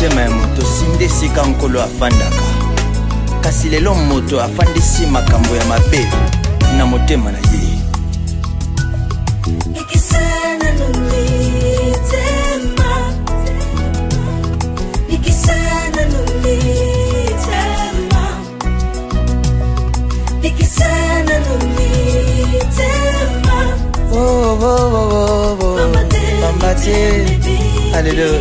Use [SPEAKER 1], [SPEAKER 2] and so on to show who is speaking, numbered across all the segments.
[SPEAKER 1] Motema ya moto sinde esika Nkolo afandaka, kasi lelo moto afandisi makambo ya mabe na motema na ye. Oh, oh, oh, oh, oh. Pamba te. Alléluia.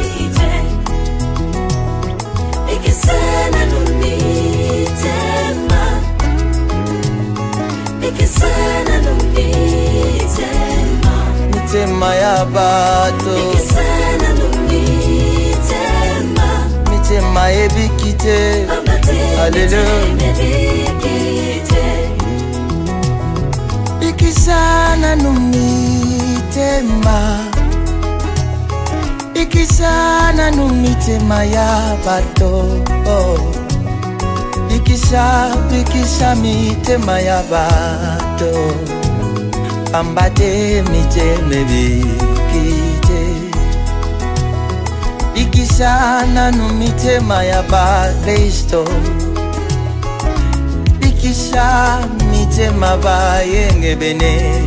[SPEAKER 1] Mitema ya bato, mitema ebiki te. Alléluia. Bikisa nanu mitema, bikisa nanu mitema ya bato, oh. Bikisa, bikisa mitema ya bato, pamba te mitema ebiki te. Bikisa nanu mitema ya bakristo, bikisa mitema bayengebene,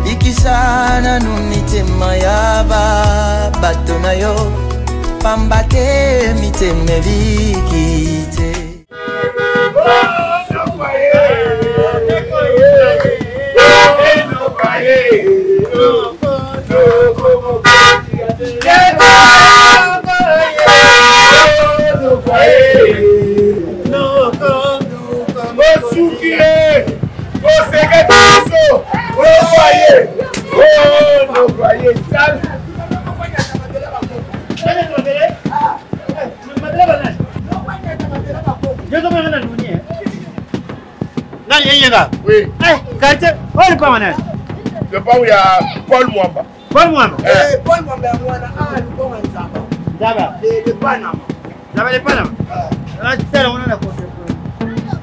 [SPEAKER 1] bikisa nanu mitema ya bato na yo, pamba te mitema ebiki te.
[SPEAKER 2] Osuki ye, osekaki biso, ofaye, onofaye.
[SPEAKER 3] Nani yenyenga?
[SPEAKER 2] Oui.
[SPEAKER 3] Eh, quartier, oyo lupango nani?
[SPEAKER 2] Lupango ya Paul Mwamba.
[SPEAKER 3] Paul Mwamba?
[SPEAKER 2] Eh.
[SPEAKER 4] Paul Mwamba ya mwana, ah, lupango ya Nzaba.
[SPEAKER 3] Nzaba.
[SPEAKER 4] De Panama.
[SPEAKER 3] Nzaba de Panama? Ah, tala wana na kote.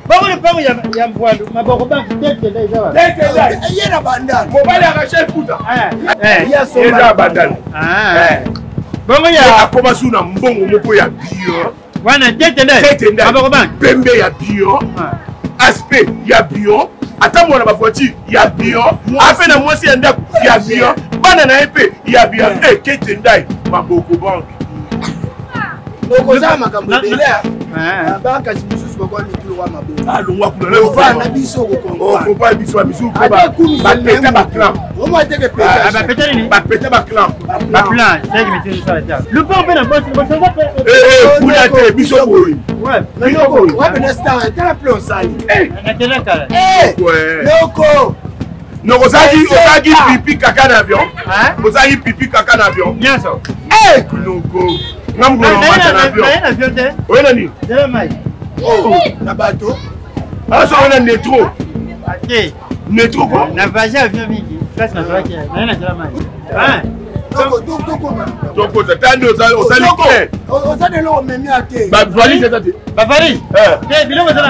[SPEAKER 3] Bongo lupango ya ya Mbwandu, maboko banki tete nda eza wapi?
[SPEAKER 2] Tete nda.
[SPEAKER 4] Ye na bandal.
[SPEAKER 2] Mobali ya Rachel Puta.
[SPEAKER 3] Eh. Eh.
[SPEAKER 4] Ye asomba.
[SPEAKER 2] Ye na bandal.
[SPEAKER 3] Ah.
[SPEAKER 2] Eh.
[SPEAKER 3] Bongo ya
[SPEAKER 2] akoma su na mbongo moko ya bio.
[SPEAKER 3] Wana tete nda.
[SPEAKER 2] Tete nda.
[SPEAKER 3] Maboko banki.
[SPEAKER 2] Pembe ya bio. Aspect ya bio. Ata mwana ba voiture ya bio. Ape na mwasi ya ndako ya bio. Bana na ye mpe ya bio. Eh, tete ndai maboko banki.
[SPEAKER 4] Okozala makambo ebele bakasi mosusu bakoa mitu wa maboko
[SPEAKER 2] alongwa kuna
[SPEAKER 4] ovanda biso
[SPEAKER 2] okokompa biso bamisusu mpe bapeta baclan
[SPEAKER 3] bapeta nini
[SPEAKER 2] bapeta baclan
[SPEAKER 3] baplan seki misusu sala ta lupango mpe na bosi bosoza mpe
[SPEAKER 2] kuna te biso boye
[SPEAKER 4] wape na star tala plan osali
[SPEAKER 3] nakenda kala
[SPEAKER 4] loko
[SPEAKER 2] Donc ozalaki ozalaki pipi kaka na avion. Ozalaki pipi kaka na avion.
[SPEAKER 3] Nyonso.
[SPEAKER 2] Eh noko. Nga mokolo mata na avion.
[SPEAKER 3] Naye na avion te.
[SPEAKER 2] Oye na nini?
[SPEAKER 3] Nzela mai.
[SPEAKER 4] Oh, na bateau.
[SPEAKER 2] Ah so oye na metro.
[SPEAKER 3] Te.
[SPEAKER 2] Metro quoi?
[SPEAKER 3] Na voyage avion mingi. Place nazalaki. Naye na nzela mai.
[SPEAKER 2] Tokota tandi ozali te.
[SPEAKER 4] Oza na eloko omemi ya te.
[SPEAKER 2] Ba valise eza te.
[SPEAKER 3] Ba valise? Te biloko eza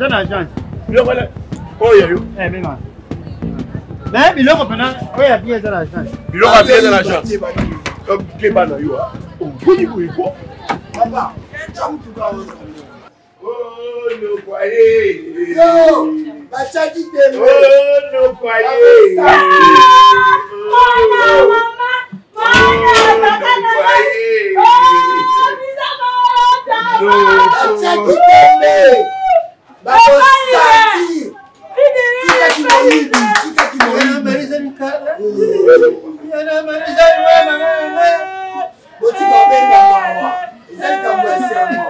[SPEAKER 3] na agence.
[SPEAKER 2] Biloko oyo ya yo.
[SPEAKER 3] Eh mema. Mais biloko pena oyo ya bien eza na agence.
[SPEAKER 2] Biloko ya bien eza na agence. Keba na yo. Oboni boye ko.
[SPEAKER 4] Papa, tya motuka oyo.
[SPEAKER 2] Oh, nokwaye.
[SPEAKER 4] Yo, batiaki tembe.
[SPEAKER 2] Oh, nokwaye.
[SPEAKER 5] Mwana mama, mwana tata na ngai. Oh, biza mama.
[SPEAKER 4] Batiaki tembe. Bakosaki. Tika kimoyibi, tika kimoyibi. Botika obenga mawa. Eza likambo ya serment.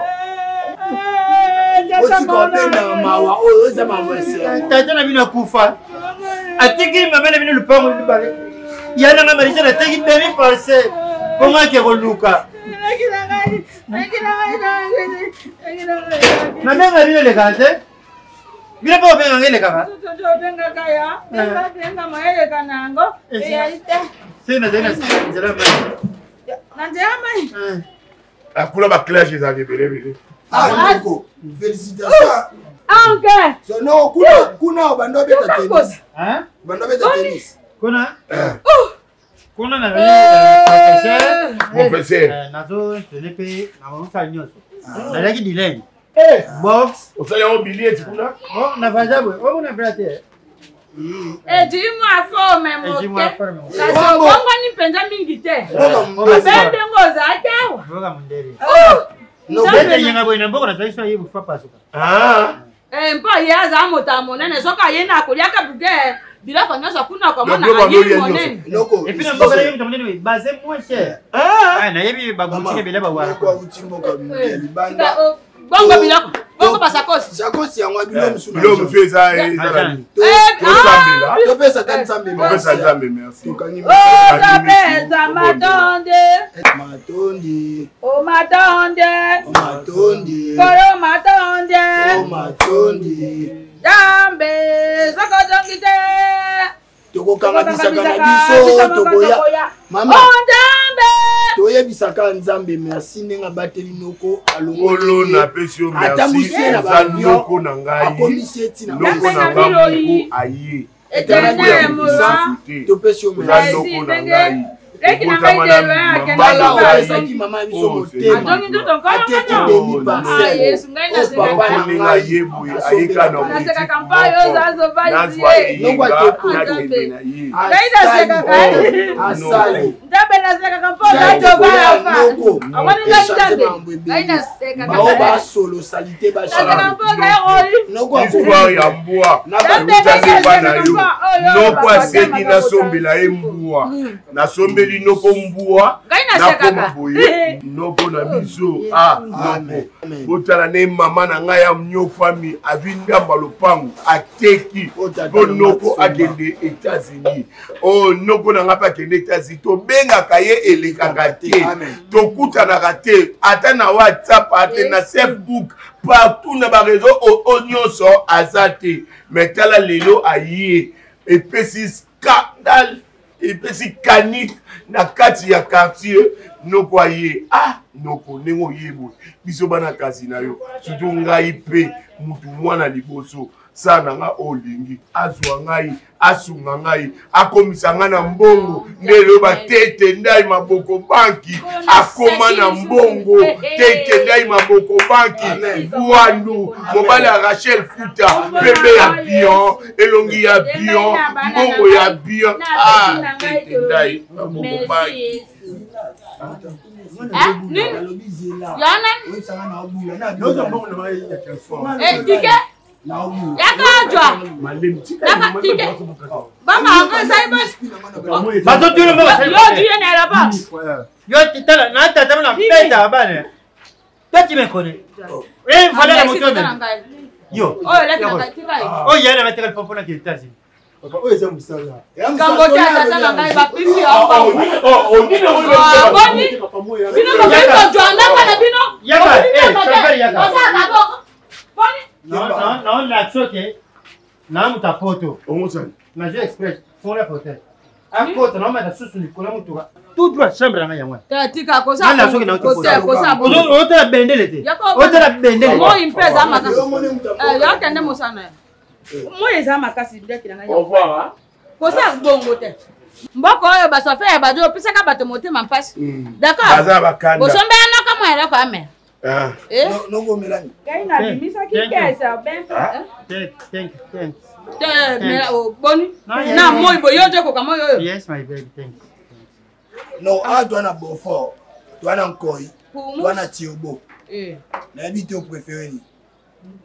[SPEAKER 4] Botika obenga mawa oyo eza mawa ya serment.
[SPEAKER 3] Tata na bino akufa. Atiki mama na bino lupango mibale. Ya nanga Marisa nateki demi parcelle. Bongo ake koluka. Nabenga bino elekaka te. Bino mpe obenga nga elekaka.
[SPEAKER 5] Obengaka ya, benga benga moyeleka na yango, eyali te.
[SPEAKER 3] Se nazali na nzela mai.
[SPEAKER 5] Na nzela mai.
[SPEAKER 2] Akula ba clash ezalaka ebele ebele.
[SPEAKER 4] Ah, ndeko, félicitations.
[SPEAKER 5] Anke.
[SPEAKER 4] So no, kuna kuna obanda obeta tennis.
[SPEAKER 3] Hein?
[SPEAKER 4] Obanda obeta tennis.
[SPEAKER 3] Kuna?
[SPEAKER 4] Eh.
[SPEAKER 3] Kuna nazali professeur.
[SPEAKER 2] Professeur.
[SPEAKER 3] Nazo entraîner mpe na mosala nyonso. Nazalaki bilingue. Boxe.
[SPEAKER 2] Osali yango bilieti kuna?
[SPEAKER 3] Oh, na vaza boye. Oyo na vela te.
[SPEAKER 5] Ezwi mwa forme moke, kasi obongwani mpenza mingi te. Obe ndenge ozalaki awa.
[SPEAKER 3] Mboka mondele. Nyenga boye na mboka nazalaki so ayebi fa pasuka.
[SPEAKER 5] Mpo ye aza moto ya monene, soki aye na akoliaka buke biloko nyonso kuna okomona aye monene.
[SPEAKER 3] Et puis na mboka nayebi moto monene base moins cher. Nayebi baboutique ebele bawara.
[SPEAKER 4] Libanda.
[SPEAKER 5] Bongo biloko bongo basakosi.
[SPEAKER 4] Sakosi yango bilo mosusu.
[SPEAKER 2] Bilo mosusu eza
[SPEAKER 4] tosambela. Topesa ta Nzambe.
[SPEAKER 2] Topesa Nzambe merci.
[SPEAKER 4] Tokangi.
[SPEAKER 5] Topesa matonde.
[SPEAKER 4] Matondi.
[SPEAKER 5] O matonde.
[SPEAKER 4] O matondi.
[SPEAKER 5] Kolo matonde.
[SPEAKER 4] O matondi.
[SPEAKER 5] Nzambe soko ozongi te.
[SPEAKER 4] Tokokanga bisaka na biso tokoya. Mama.
[SPEAKER 5] O Nzambe.
[SPEAKER 4] Toyebisaka Nzambe merci ndenge abateli noko.
[SPEAKER 2] Alongolo napesi yo merci, eza noko na ngai.
[SPEAKER 4] Akomisi ye ntina.
[SPEAKER 2] Noko na ngai moko aye.
[SPEAKER 5] Éternel mola.
[SPEAKER 4] Topesi yo
[SPEAKER 2] merci. Eza noko na ngai.
[SPEAKER 5] Leki na ngai te loin akenda.
[SPEAKER 4] Bala opesaki mama ya biso motema.
[SPEAKER 5] Azongi nzoto nkolo.
[SPEAKER 4] Ateki demi parcelle.
[SPEAKER 5] Yesu ngai nasekaka.
[SPEAKER 2] Papa ndenge aye boye ayeka na
[SPEAKER 5] nasekaka mpa yo oza
[SPEAKER 2] nazwa eyenga nakende na ye.
[SPEAKER 5] Ngai nasekaka.
[SPEAKER 4] Asali.
[SPEAKER 5] Nzambe nasekaka mpo oza tobala. Omoni ngai Nzambe. Ngai nasekaka.
[SPEAKER 4] Bao basolo salite
[SPEAKER 5] Nasekaka mpo oza roli.
[SPEAKER 2] Histoire ya mbwa epa na yo. Noko asengi nasombela ye mbwa, nasombeli noko mbwa, nakoma boye noko na biso. Ah noko, botala ne mama na ngai ya nyokwami azwi ndambo ya lopango ateki mpo noko akende États-Unis. Oh, noko na ngai mpe akende États-Unis, tobengaka ye elekaka te, tokutanaka te ata na WhatsApp ate na Facebook, partout na bareseau oyo nyonso aza te. Mais tala lelo aye, epesi scandale, epesi kanike na kati ya quartier. Noko aye, ah noko, ndenge oye boye, biso bana kasi na yo, surtout ngai mpe mutu mwana liboso sala na ngai oyo olingi, azwa ngai, asunga ngai, akomisa ngai na mbongo. Nde eloba tete ndai maboko banki, akoma na mbongo tete ndai maboko banki. Bwandu mobali ya Rachel Futa, pembe ya bion, elongi ya bion, mbongo ya bion. Ah tete ndai maboko banki.
[SPEAKER 5] Yana tike yaka jwa naka tike banga yango ezali
[SPEAKER 3] bazotuna
[SPEAKER 5] yo duye na elaba
[SPEAKER 3] yo tala na tata na peta bana. Toi, tu me connais. Eh, voilà la moto. Yo.
[SPEAKER 5] Oyo leki na tika ye.
[SPEAKER 3] Oh, yana bateka lipopo na États-Unis.
[SPEAKER 4] Papa, oyo eza mosala.
[SPEAKER 5] Likambo te, tata na ngai bapesi yo boni bino bokoki kozwa ndanga na bino.
[SPEAKER 3] Yaka, eh, chauffeur yaka.
[SPEAKER 5] Osalaka bongo boni.
[SPEAKER 3] Non, non, non, la soke. Na muta poto.
[SPEAKER 2] Omosani.
[SPEAKER 3] Na jeu express, fongola fauteuil. Akota na mata susu likolo ya motuka. Tout droit chambre na ngai yango.
[SPEAKER 5] Tika kosa.
[SPEAKER 3] Nani asoki na
[SPEAKER 5] kosa kosa bongo.
[SPEAKER 3] Otala bendele te. Otala bendele.
[SPEAKER 5] Moi mpe eza makasi. Yo kende mosana ya. Moi eza makasi ndeki na ngai.
[SPEAKER 2] Au revoir.
[SPEAKER 5] Kosa bongo te. Mboka oyo basofe ya bato opesaka bato motema mpasi. D'accord.
[SPEAKER 2] Baza bakanda.
[SPEAKER 5] Bosombela noko mwa eloko amela.
[SPEAKER 4] Nokomelani.
[SPEAKER 5] Ngai nabimisaki kesa ben.
[SPEAKER 3] Thank you, thanks.
[SPEAKER 5] Te mela boni. Na moi boyo te koka moi oyo.
[SPEAKER 3] Yes my baby, thanks.
[SPEAKER 4] Non, awa toa na Beaufort, toa na Nkoi, toa na Turbo. Nayebi te opréféré nini.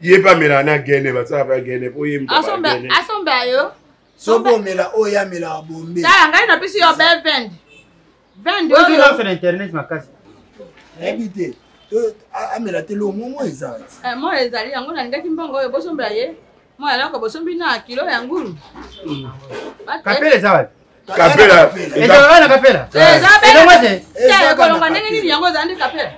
[SPEAKER 2] Ye mpe amelaka na gene, basala mpe gene mpo ye moto
[SPEAKER 5] Asombe asombe yo.
[SPEAKER 4] Soki omela oyo amelaka bombe.
[SPEAKER 5] Tala ngai napesi yo be 20. 20
[SPEAKER 3] oyo. Oyo na internet makasi.
[SPEAKER 4] Nayebi te. Amela te lo mo eza.
[SPEAKER 5] Mo ezali yango nalingaki mbongo oyo bosombela ye. Mo eloko bosombi na kilo ya ngulu.
[SPEAKER 3] Kapela eza wapi?
[SPEAKER 2] Kapela.
[SPEAKER 3] Ezalaka na kapela.
[SPEAKER 5] Eza
[SPEAKER 3] Elongo te.
[SPEAKER 5] Te kolonga ndenge nini yango ezali nde kapela.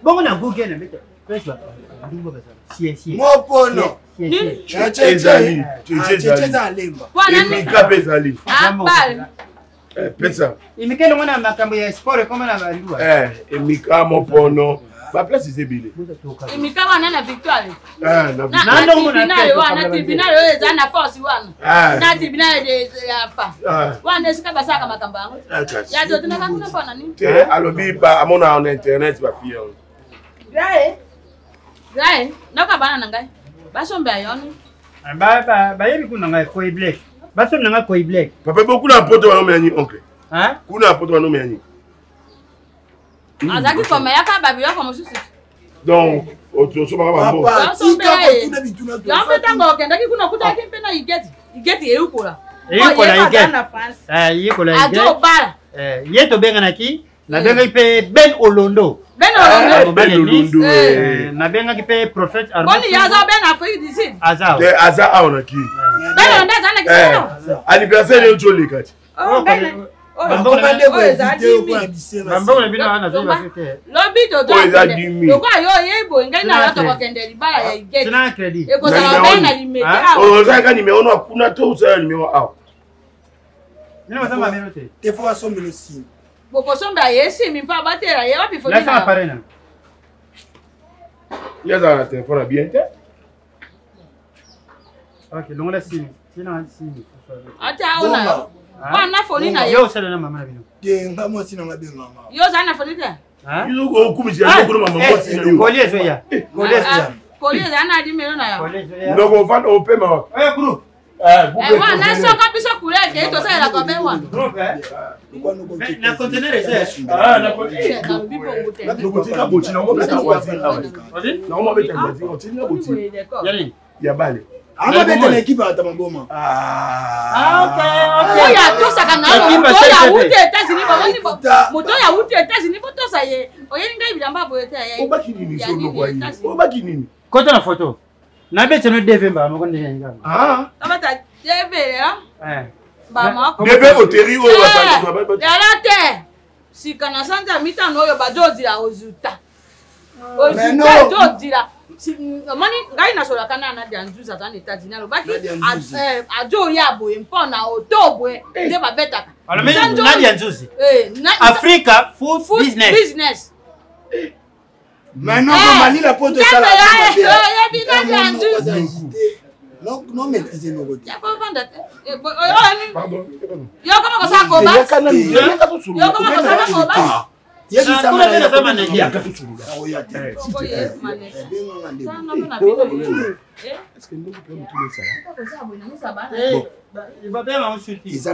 [SPEAKER 3] Bongo na Google na mbete. Pesa ndumba bazala. Sie sie.
[SPEAKER 4] Mopono.
[SPEAKER 2] Ezali.
[SPEAKER 4] Ezali alemba.
[SPEAKER 2] Emika mpe ezali.
[SPEAKER 5] Abal.
[SPEAKER 2] Pesa.
[SPEAKER 3] Emika elongo na makambo ya sport ekoma na banduwa.
[SPEAKER 2] Emika mopono. Baplace eza ebele.
[SPEAKER 5] Imika wana na victoire. Eh, na tribunal wana, tribunal oyo eza na force wana. Eh. Na tribunal ya fa. Eh. Wana esika basalaka makambo yango. Ya totunaka kuna mpona nini?
[SPEAKER 2] Te alobi amona na internet bafille yango.
[SPEAKER 5] Ngai, noka bana na ngai. Basombe ayoni.
[SPEAKER 3] Bayebi kuna ngai koi black. Basombe na ngai koi black.
[SPEAKER 2] Papa bo kuna poto wana meyani oncle. Hein? Kuna poto wana meyani.
[SPEAKER 5] Azaki komeyaka ba biloko mosusu.
[SPEAKER 2] Donc, osobaka bambo.
[SPEAKER 4] Papa, tika kotuna bituna to.
[SPEAKER 5] Yango ntango okendaki kuna okutaki mpe na igeti. Igeti eyukola.
[SPEAKER 3] Eyukola igeti. Eh, eyukola igeti.
[SPEAKER 5] Azo bala.
[SPEAKER 3] Eh, ye tobenganaki nabengaki mpe Ben Olondo.
[SPEAKER 5] Ben Olondo.
[SPEAKER 3] Ben Olondo. Eh, nabengaki mpe prophète
[SPEAKER 5] Armand. Boni yaza Ben Afrique du Sud.
[SPEAKER 3] Aza.
[SPEAKER 2] Te aza awa na ki.
[SPEAKER 5] Ben Olondo aza na Kisasa.
[SPEAKER 2] Eh, anniversaire yo toleka ti.
[SPEAKER 5] Oh, Ben.
[SPEAKER 3] Bambongo na bino wana nazali basi te.
[SPEAKER 5] Lobi tozokende lokola yo oyebi boye ngai na yo tokokende libala ya igeti ekozala be na limete awa.
[SPEAKER 2] Ozalaka nimero no kuna to ozala nimero awa.
[SPEAKER 3] Nini basamba bino te?
[SPEAKER 4] Te fo basombela osimi.
[SPEAKER 5] Bokosomba ye esimi mpo abatela ye wapi foni
[SPEAKER 3] na yo?
[SPEAKER 2] Ye azala na telefone ya bien te.
[SPEAKER 3] Ok, longola simi. Tina simi.
[SPEAKER 5] Ata ona yo. Wana foni na
[SPEAKER 3] yo. Yo osala na mama na bino.
[SPEAKER 4] Te nga mwasi na nga benganga.
[SPEAKER 5] Yo ozala na foni te?
[SPEAKER 2] Yo okumisa yo kuna mama mwasi na yo.
[SPEAKER 3] Koli ezoya. Koli ezoya.
[SPEAKER 5] Koli ezala na limelo na yo.
[SPEAKER 3] Koli ezoya.
[SPEAKER 2] Ndoko ofanda opema wapi?
[SPEAKER 3] Eh, groupe.
[SPEAKER 5] Wana soka biso couleur ke tosalelaka be wana.
[SPEAKER 3] Na conteneur eza.
[SPEAKER 2] Ah, na conteneur. Lokotika boti na ngombe na voisine awa. Na ngombe beta voisine, otinga boti.
[SPEAKER 3] Yani.
[SPEAKER 2] Ya bale.
[SPEAKER 4] Ama beta na equipe ata maboma.
[SPEAKER 3] Ah, ok, ok.
[SPEAKER 5] Oyo atosaka na yo, moto oyo awuti États-Unis, bamoni moto oyo awuti États-Unis botosa ye. Oyeli ngai bilamba boye te.
[SPEAKER 2] Obaki nini solo kwa ye? Obaki nini?
[SPEAKER 3] Kota na photo. Nabeti no DV mbala moko ndenge nini kaka.
[SPEAKER 2] Ah.
[SPEAKER 5] Abata DV ya?
[SPEAKER 3] Eh.
[SPEAKER 5] Mbala moko.
[SPEAKER 2] DV oteri oyo basali.
[SPEAKER 5] Lelo te. Sika na sanza ya mitano oyo bazozila ozuta. Ozuta ozozila. Omoni ngai nasolaka na Nadia Nzuzi aza na États-Unis alobaki ajo oya boye mpo na oto boye nde babetaka.
[SPEAKER 3] Nadia Nzuzi. Africa Food Business.
[SPEAKER 5] Business.
[SPEAKER 4] Mais non, eh, malila po tosala non maîtriser noko te.
[SPEAKER 5] Yo koma kosala koba. Yo koma kosala koba.
[SPEAKER 4] Eza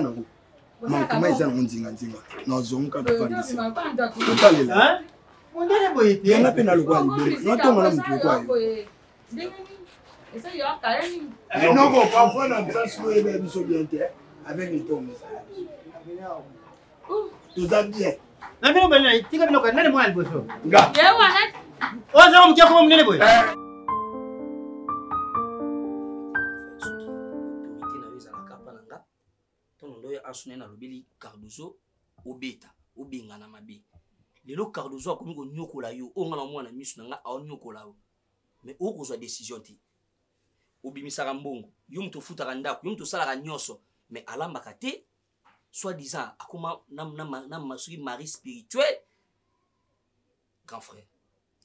[SPEAKER 4] nango mankoma eza nango nzinganzinga nazonga kafandisa otalela yanga mpe na lokwa libele natonga na motu lokwa yo noko parfois na msasi oyeba biso bien te avec litongo toza bien
[SPEAKER 3] na bino bana tika bino nani mwana liboso
[SPEAKER 2] nga
[SPEAKER 3] oza moke akoma monene boye
[SPEAKER 6] ntango ndoyo asu naye nalobeli cardozo obeta obengana mabe lelo cardozo akomi konyokola yo oyo nga na mwana miso na nga aonyokola yo mais okozwa décision te obimisaka mbongo yo moto ofutaka ndako yo moto osalaka nyonso mais alambaka te soit disant akoma na, na, na, na soki mari spirituel grand frère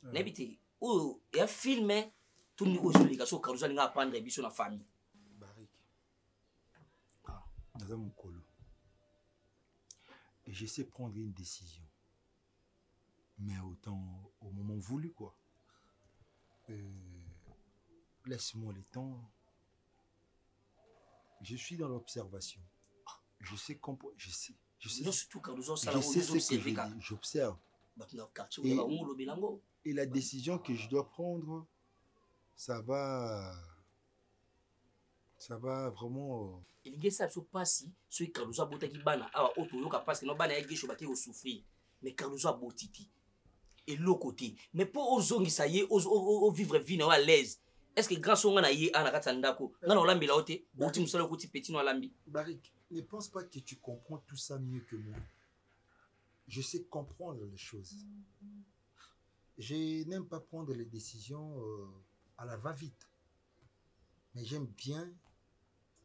[SPEAKER 6] ah. nayebi te oyo ya filme to nini oyo ezoleka soki cardozo alinga apendre biso na famille
[SPEAKER 7] naza mokolo et je sais prendre une décision mais autant au moment voulu quoi euh, laisse-moi le temps je suis dans l'observation je sais comprendre je sais je sais
[SPEAKER 6] surtout
[SPEAKER 7] je sais ce que je dis j'observe
[SPEAKER 6] et,
[SPEAKER 7] et la décision que je dois prendre ça va ça va vraiment euh,
[SPEAKER 6] elingi esala biso mpasi soki cardozo abotaki bana awa oyo toyoka mpasi no bana ya gesho bakei kosouffrir mais cardozo aboti te eloko te mais mpo ozongisa ye ovivre vie na yo à l'aise est ce que grand so nga na ye a na kati ya ndako nga na olambela yo te outi mosala okuti petit no alambi
[SPEAKER 7] Barik, ne pense pas que tu comprends tout ça mieux que moi. Je sais comprendre les choses. Je n'aime pas prendre les décisions euh, à la va-vite. Mais j'aime bien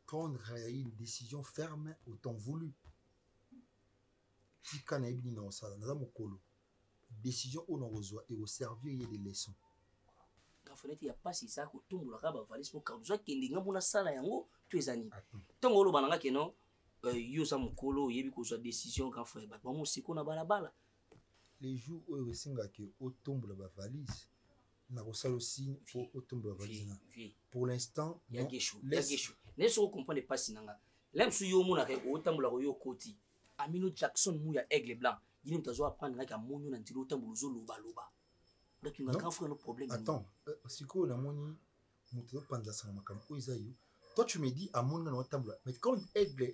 [SPEAKER 7] prendre une décision ferme au temps voulu. Tika nayebi nini nakosala, naza mokolo. Décision oyo nakozwa ekoservir ye de leçon.
[SPEAKER 6] Gafonete ya mpasi eza kotombola kaka bavalise mpo Cardozo akende nga mpo nasala yango to eza nini? Ntango oloba na nga ke non, yo oza mokolo oyebi kozwa décision grand frère, bato bango siko na balabala.
[SPEAKER 7] Les jours oyo esengaka otombola bavalise, nakosala aussi mpo otombola valise na. Pour l'instant,
[SPEAKER 6] ya gesho, ya gesho. Naye soko comprendre mpasi na nga. La mosusu yo omonaka otambolaka yo okoti. Amino Jackson Muya Aigle Blanc, ye moto azo apprendre ngaki amoni yo na nzela otambola ozolobaloba. Donc nga grand frère no problème.
[SPEAKER 7] Attends, sikoyo namoni moto azopanzasanga makambo oyo eza yo. Toi tu me dis amoni nga na otambola, mais quand Aigle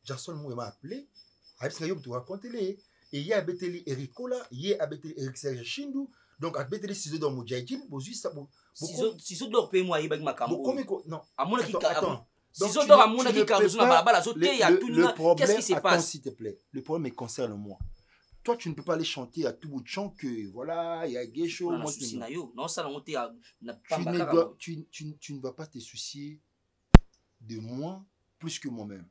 [SPEAKER 7] Jackson Muya m'a appelé, ayebisi nga yo moto racontele et ye abeteli Eric Kola, ye abeteli Eric Serge Shindu, donc abeteli Ciseaux d'or Mujahideen, bozwi sa bo
[SPEAKER 6] Ciseaux d'or pe moi ayebaki makambo.
[SPEAKER 7] Bokomi ko non.
[SPEAKER 6] Amonaki
[SPEAKER 7] attends.
[SPEAKER 6] Ciseaux d'or amonaki Cardozo na balabala azoteya atuni nga qu'est-ce qui se passe?
[SPEAKER 7] S'il te plaît, le problème me concerne moi. Toi, tu ne peux pas aller chanter à tout bout de champ que voilà, il y a Guécho.
[SPEAKER 6] Moi, souci na yo. Non, ça, on na
[SPEAKER 7] tu ne dois, tu, tu, tu ne vas pas te soucier de moi plus que moi-même.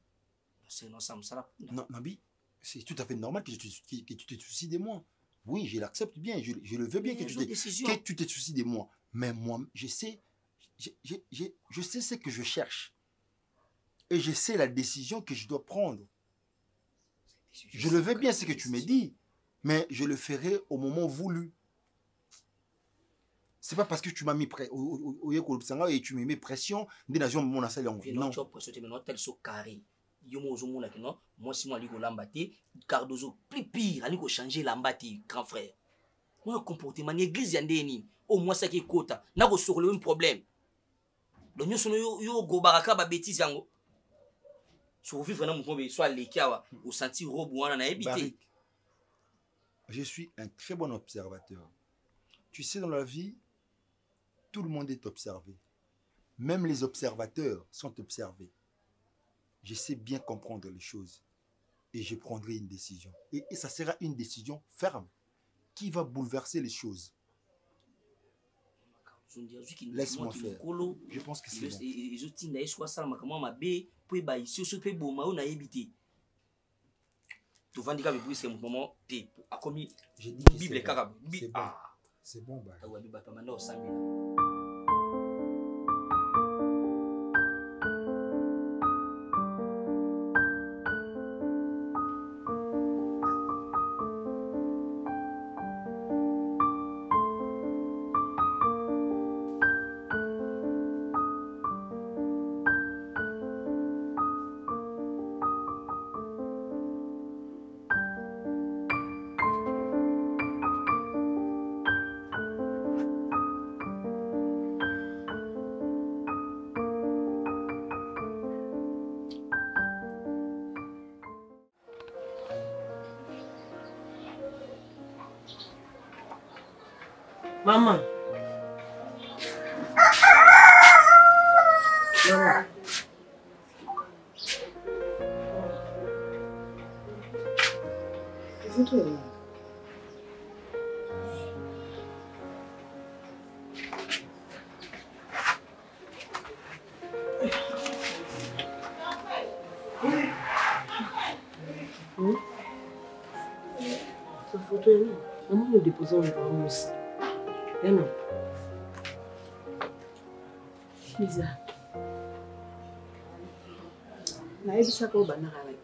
[SPEAKER 6] C'est non, ça, ça,
[SPEAKER 7] non, Nabi, c'est tout à fait normal que tu te soucies de moi. Oui, je l'accepte bien, je le veux bien que tu te soucies de moi. Mais moi, je sais, je sais ce que je cherche. Et je sais la décision que je dois prendre. Je le veux bien ce que tu me dis, mais je le ferai au moment voulu. C'est pas parce que tu m'as mis près, et tu me mets pression, non.
[SPEAKER 6] Non, tu as pression, tu mets tel saut carré. Yo mo ozo mona ke non, moi si moi aliko lamba te, Cardozo plus pire, aliko changer lamba te, grand frère. Moi comportement ni église ya ndeni nini? Au moins ça qui kota, na ko sokole un problème. Donc nyoso no yo, yo gobaka ba bêtises yango. So vivre na mukombe soit leki awa, o sentir robe wana na ebité.
[SPEAKER 7] Barik, je suis un très bon observateur. Tu sais, dans la vie, tout le monde est observé. Même les observateurs sont observés. Je sais bien comprendre les choses et je prendrai une décision. Et ça sera une décision ferme qui va bouleverser les choses. Laisse-moi faire. Je pense que c'est bon.
[SPEAKER 6] Ils ont dit, Ils ont dit, Ils ont dit, Ils ont dit, Ils ont dit, tovandi kaka puisque moment te akomi Bible kaka.
[SPEAKER 7] C'est bon. C'est bon, bah.
[SPEAKER 6] Ah ouais, bah, maintenant, 100 000.
[SPEAKER 8] Maman. Maman. Photo ya nini? Namoni odepose yango na mosi. Ya nini?
[SPEAKER 5] Liza. Nayebisaka oyo bandaka na ke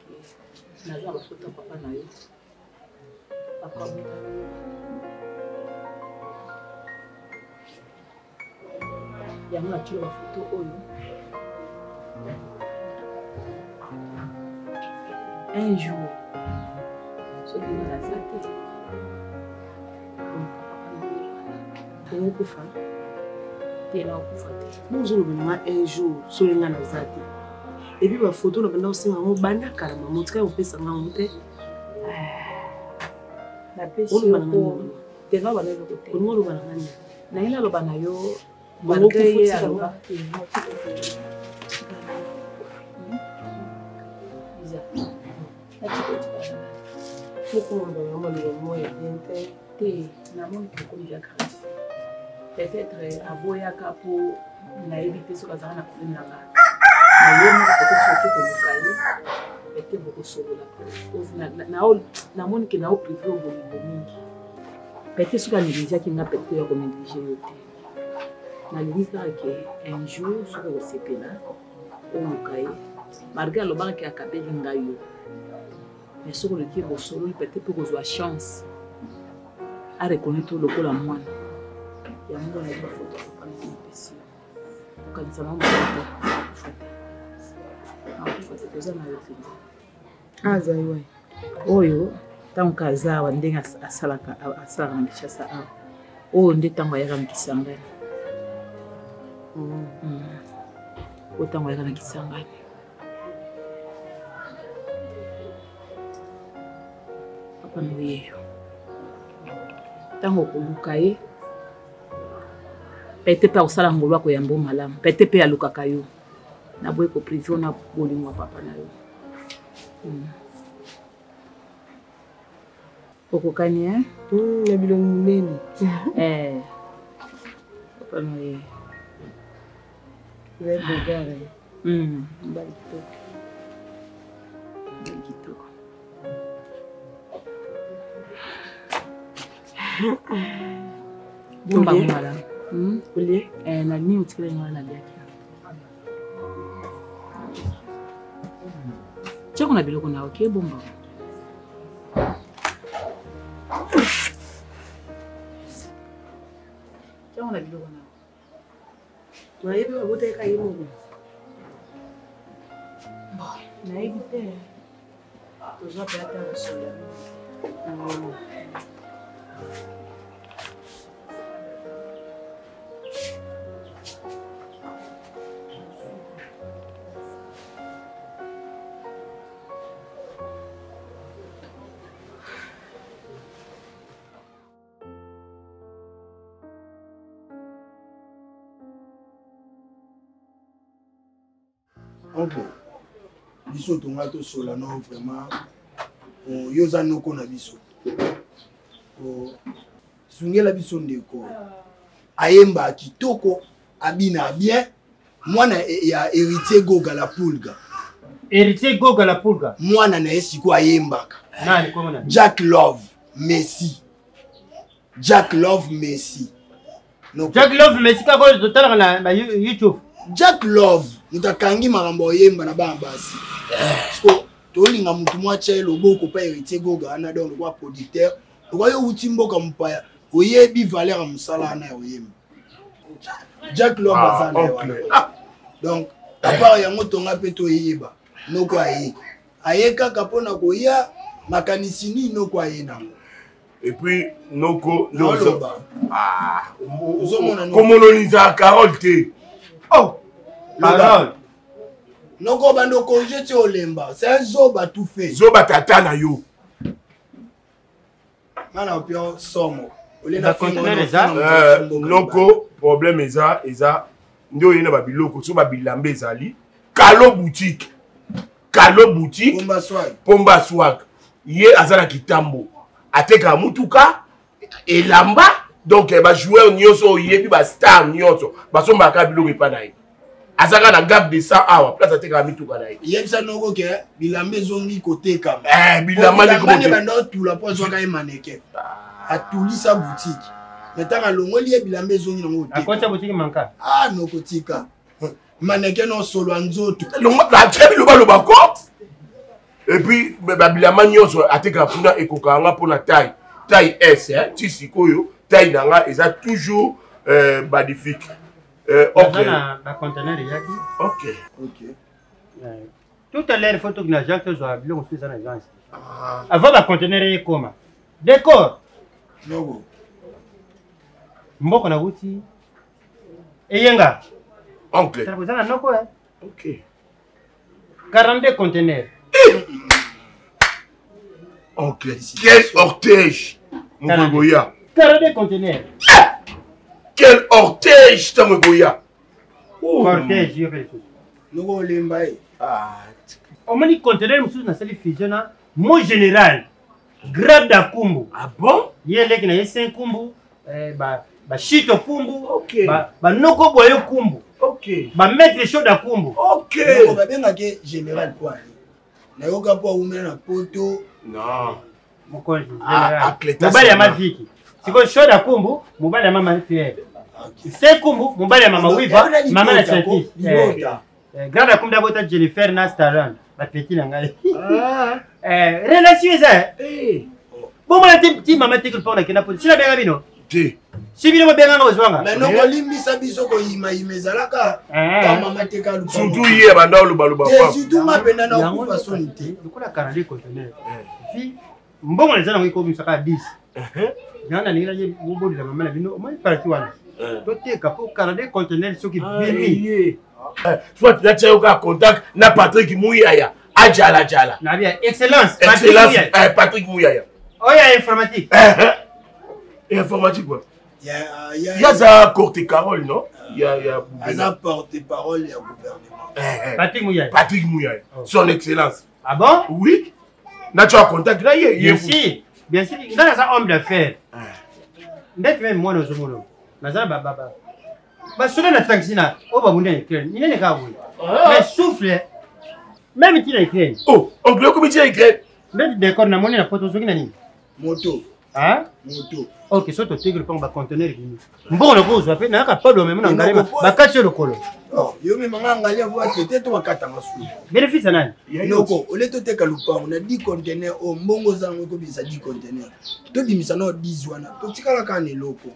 [SPEAKER 5] naza ba photo ya papa na yo. Papa Buta. Yango natuli ba photo oyo. Un jour, soki nga naza te,
[SPEAKER 8] okokufa
[SPEAKER 5] te, nakokufa te.
[SPEAKER 8] Bozoloba na nga un jour soki nga naza te. Et puis ba photo na banda kosenga yango banda kala mama, otikali kopesa nga yango te.
[SPEAKER 5] Napesi
[SPEAKER 8] Oloba na nga
[SPEAKER 5] yo
[SPEAKER 8] nini?
[SPEAKER 5] te, naloba na yo eloko te.
[SPEAKER 8] Olingi oloba na nga nini?
[SPEAKER 5] Naye naloba na yo,
[SPEAKER 8] Bongo
[SPEAKER 5] malgré
[SPEAKER 8] kufa
[SPEAKER 5] ye
[SPEAKER 8] otika
[SPEAKER 5] aloba
[SPEAKER 8] nga.
[SPEAKER 5] te, natika te. Liza, natika otika nga.
[SPEAKER 8] Moko moloba na nga maloba moko ya bien te.
[SPEAKER 5] Te, namoni tokomi ya grâce. Peut-être aboyaka po nayebi te soki azalaka na problème na nga. Na ye moko peut-être soki koluka ye, peut-être bokosolola. Namoni ke nao privé yo bolingo mingi.
[SPEAKER 9] Peut-être soki anegligeaki nga, peut-être ya konéglige yo te. Nalingi kaka ke un jour soki okosepela oluka ye, malgré alobaka ke akabeli ngai yo, mais soki oluki ye bosololi, peut-être mpe kozwa chance areconnaitre yo lokola mwana. Yango wana bafoto napesi yo, okanisa nango mabe te, akufa te, akufa te, toza na yo mpenza.
[SPEAKER 8] Azali wapi?
[SPEAKER 9] Oyo ntango ka aza awa ndenge asalaka asalaka na Kinshasa awa, oyo nde ntango ayaka na Kisangani. Oyo ntango ayaka na Kisangani. Papa na oyeyo ntango okoluka ye pete mpe akosala ngolu akoyamba yo malamu, pete mpe alukaka yo. Naboyi koprive yo na bolingo ya papa na yo. Okokani eh?
[SPEAKER 8] Na bilongi monene.
[SPEAKER 9] Eh. Papa na ye.
[SPEAKER 8] Ozali beau gars, eh?
[SPEAKER 9] Mobali kitoko. Mobali kitoko. Bomba
[SPEAKER 8] Olie?
[SPEAKER 9] malamu.
[SPEAKER 8] Olie?
[SPEAKER 9] Eh, na nini otikela ngai naliaki. Tiako na biloko na oke bomba. Tiako na biloko na.
[SPEAKER 8] Nayebi babotaka ye moko.
[SPEAKER 9] Bon, nayebi te. Tozwa pe ata mosolo ya mingi.
[SPEAKER 4] Oncle, biso tonga tosola no vraiment, oh, yo oza noko na biso, oh, sungela biso ndeko ayemba kitoko, abina bien, mwana ya Héritier Goga la Pulga.
[SPEAKER 3] Héritier Goga la Pulga,
[SPEAKER 4] mwana na ye sikoyo ayembaka.
[SPEAKER 3] Nani komona?
[SPEAKER 4] Jack Love Messi. Jack Love Messi.
[SPEAKER 3] No. Jack Love Messi kaka oyo totalaka na ba YouTube.
[SPEAKER 4] Jack Love moto akangi makambo oyemba na bana basi. Siko tolinga motu mwa atya ye loboko mpa Héritier Goga wana, donc lokola producteur, lokola yo outi mboka mopaya, oyebi valeur ya mosala wana ya oyemba. Jack Love aza na ye wana. Donc à part yango tonga mpe toyeba noko aye aye kaka mpo na koya makanisi nini noko aye nango.
[SPEAKER 2] Et puis noko
[SPEAKER 4] oloba
[SPEAKER 2] komononiza Carole te.
[SPEAKER 4] Oh, Carole noko bando congé ti olemba, c'est un zoba tout fait.
[SPEAKER 2] Zoba tata na yo.
[SPEAKER 4] Nga na pio somo.
[SPEAKER 2] Noko problème eza eza nde oye na babiloko so babilamba ezali kalo boutique, kalo boutique
[SPEAKER 4] Pomba swag,
[SPEAKER 2] Pomba swag. Ye aza na kitambo, atekaka mutuka, elamba, donc bajoueur nyonso oyebi, bastar nyonso basombaka biloko epa na ye. Azaka na gap de 100 awa place atekaka mituka na ye.
[SPEAKER 4] Yebisa noko ke bilamba ezongi kotekama.
[SPEAKER 2] Bilamba
[SPEAKER 4] nde banda otula mpo azwaka ye maneke, atulisa boutique, mais ntango alongoli ye bilamba ezongi nango.
[SPEAKER 3] Akotya boutique manka.
[SPEAKER 4] Ah, noko tika maneke no solo ya nzoto.
[SPEAKER 2] Atie bilobaloba ko, et puis babilamba nyonso atekaka kuna ekokaka nga mpona taille, taille S ti sikoyo taille na nga eza toujours magnifique.
[SPEAKER 3] Ok, na conteneur eyaki.
[SPEAKER 2] Ok.
[SPEAKER 4] Ok.
[SPEAKER 3] Tout à l'heure faut tokina agence, tozwa biloko mosusu eza na agence avant baconteneur ekoma. Décor
[SPEAKER 4] noko
[SPEAKER 3] mboka nauti eyenga.
[SPEAKER 2] Oncle
[SPEAKER 3] eza na noko.
[SPEAKER 2] Ok.
[SPEAKER 3] 42 conteneurs.
[SPEAKER 2] Oncle, quel ortège moko ekoya.
[SPEAKER 3] 42 conteneurs.
[SPEAKER 2] Quel ortège ntango ekoya.
[SPEAKER 3] Cortège yo mpe lisusu.
[SPEAKER 4] Noko olemba ye.
[SPEAKER 3] Omoni conteneur mosusu nasali fusion na mo général grade akumbu.
[SPEAKER 2] Ah bon?
[SPEAKER 3] Ye leki na ye 5 kumbu, bashito kumbu, banoko boye kumbu, bamaître shoda kumbu.
[SPEAKER 4] Noko babengaki général po ali nayoka mpo awumela na poto.
[SPEAKER 2] Non.
[SPEAKER 3] Mokonzi mobali ya maviki. Sikoyo Shoda Kumbu, mobali ya mama Pierre. Se Kumbu, mobali ya mama Wiva, mama na Chanti. Grande Kumbu abota Jennifer na Staron, ba petit na ngai. Eh, relation eza. Bomona ti ti mama tiki lupango nakenda poto. Sila benga bino.
[SPEAKER 2] Te.
[SPEAKER 3] Si bino bobenga nga bozwanga.
[SPEAKER 4] Mais noko limbisa biso koyimayima ezalaka. Ta mama teka lupango.
[SPEAKER 2] Surtout ye banda olobaloba.
[SPEAKER 4] Te surtout nga penda na okufa soni te.
[SPEAKER 3] Lokola 42 conteneur. Fi mbongo na eza nango ekomisa kaka 10. Yango nalingi naye bobolela mama na bino omoni parti wana. Toteka po 42 conteneur soki bimi.
[SPEAKER 2] Soit natia yo kaka contact na Patrick Muyaya. Ajala jala.
[SPEAKER 3] Nabia excellence.
[SPEAKER 2] Excellence eh, Patrick Muyaya.
[SPEAKER 3] Oyo ya informatique.
[SPEAKER 2] Informatique quoi. Ya ya za porte parole non? Ya ya
[SPEAKER 4] aza porte parole ya gouvernement.
[SPEAKER 3] Patrick Muyaya.
[SPEAKER 2] Patrick Muyaya. Son excellence.
[SPEAKER 3] Ah bon?
[SPEAKER 2] Oui. Natia contact na ye.
[SPEAKER 3] Bien sûr. Bien sûr, nga naza homme d'affaires. Ndeti meme mwana ozomona. Naza ba ba ba. Basoda na taxi na oyo babundi na Ukraine. Minene kaka boye. Mais souffle même ti na Ukraine.
[SPEAKER 2] Oh, oncle okomi ti na Ukraine.
[SPEAKER 3] Ndeti décor namoni na poto soki na nini?
[SPEAKER 4] Moto.
[SPEAKER 3] Hein?
[SPEAKER 4] Moto.
[SPEAKER 3] Ok, so toteki lopango ba conteneur ebimi. Mbongo na kozwa pe nayaka pado memo na ngalema bakati yo lokolo.
[SPEAKER 4] Oh, yo mema nga ngalema po bakete to bakatanga su.
[SPEAKER 3] Bénéfice ya nani?
[SPEAKER 4] Noko, ole toteka lopango na 10 conteneur oyo mbongo oza yango ekobimisa 10 conteneur. Tobimisa nao 10 wana, totikala kaka na eloko.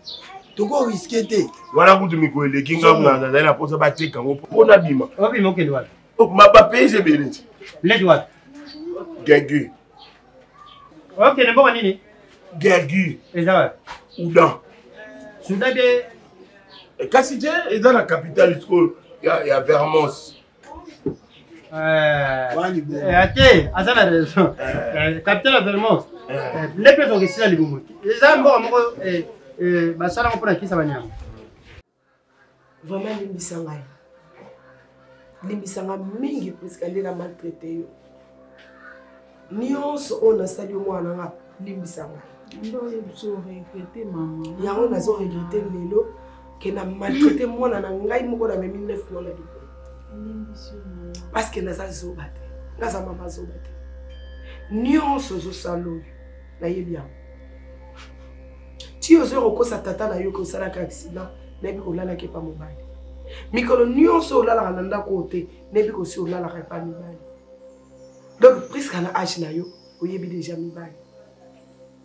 [SPEAKER 4] Toko riske te.
[SPEAKER 2] Wana kutu mikolo eleki nga nazali na mposa bateka yango mpo nabima.
[SPEAKER 3] Obima okende wapi?
[SPEAKER 2] Bapays ebele ti.
[SPEAKER 3] Leti wapi?
[SPEAKER 2] Gegu.
[SPEAKER 3] Okende mboka nini?
[SPEAKER 2] Gergu.
[SPEAKER 3] Eza wapi?
[SPEAKER 2] Oudan.
[SPEAKER 3] Soudan de
[SPEAKER 2] kasi te eza na capitale sikoyo ya, ya Vermont.
[SPEAKER 3] Ate aza na raison. Capitale ya Vermont. Nde mpe tokesila libumu. Eza mboka moko basalango mpona kisa banyama.
[SPEAKER 8] Vraiment limbisa ngai. Limbisa ngai mingi puisque nde na maltraité yo. Nyonso oyo nasali yo mwana nga limbisa ngai. Yango nazo regrete lelo ke na maltraité mwana na ngai moko na memi 9 mois na libumu. Parce que naza zoba te. Naza mama zoba te. Nyonso ozosala oyo nayebi yango. Ti ozo kokosa tata na yo ke osalaka accident, nayebi kolalaka epa mobali. Mikolo nyonso olalaka na ndako oyo te, nayebi kosi olalaka epa mibali. Donc presque na age na yo, oyebi déjà mibali.